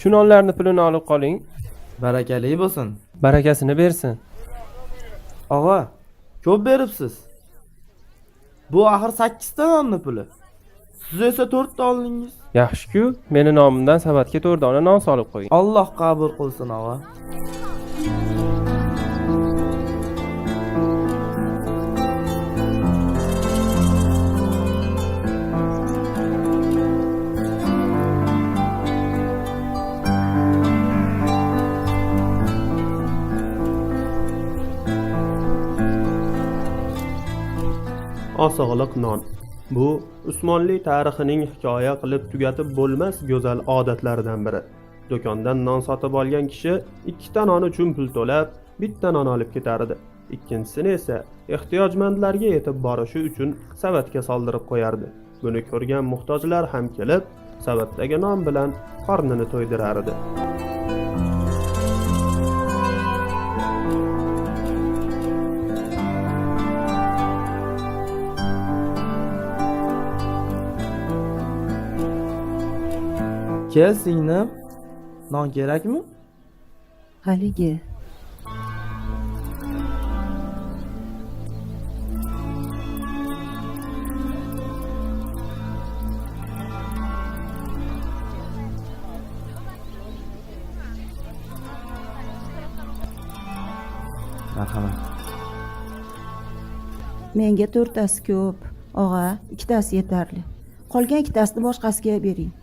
Shu nonlarni pulini olib qoling. Barakali bo'lsin. Barakasini bersin. Og'a, ko'p beribsiz. Bu axir 8 ta nonni puli. Siz esa 4 ta oldingiz. Yaxshi-ku, meni nomimdan savatga 4 dona non solib qo'ying. Alloh qabul qilsin, og'a. Osig'liq non. Bu Usmonli tarixining hikoya qilib tugatib bo'lmas go'zal odatlaridan biri. Do'kondan non sotib olgan kishi ikkita non uchun pul to'lab, bitta non olib ketardi. Ikkinchisini esa ehtiyojmandlarga yetib borishi uchun savatga soldirib qo'yardi. Buni ko'rgan muhtojlar ham kelib, savatdagi non bilan qornini to'ydirardi. Kel singlim. Non kerakmi? Haligi. Marhamat. Menga to'rttasi ko'p, og'a, ikkitasi yetarli. Qolgan ikkitasini boshqasiga bering.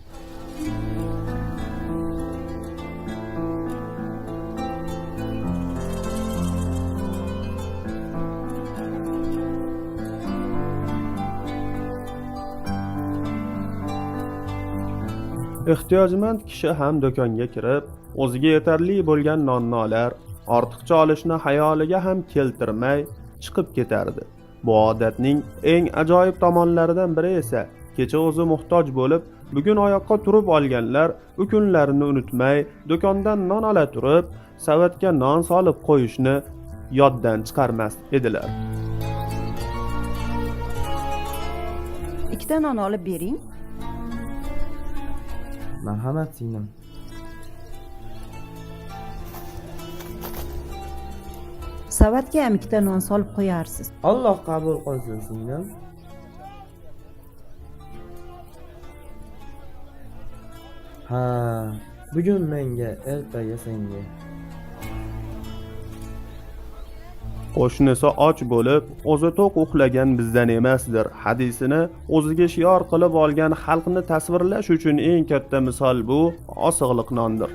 Ehtiyojmand kishi ham do'konga kirib, o'ziga yetarli bo'lgan nonni olar, ortiqcha olishni xayoliga ham keltirmay chiqib ketardi. Bu odatning eng ajoyib tomonlaridan biri esa kecha o'zi muhtoj bo'lib, bugun oyoqqa turib olganlar u kunlarini unutmay, do'kondan non ola turib, savatga non solib qo'yishni yoddan chiqarmas edilar. Ikkita non olib bering. Marhamat singlim. Savatga ham ikkita non solib qo'yarsiz. Alloh qabul qilsin singlim. Ha, bugun menga, ertaga senga. Qo'shnisi och bo'lib, o'zi to'q uxlagan bizdan emasdir hadisini o'ziga shior qilib olgan xalqni tasvirlash uchun eng katta misol bu osig'liq nondir.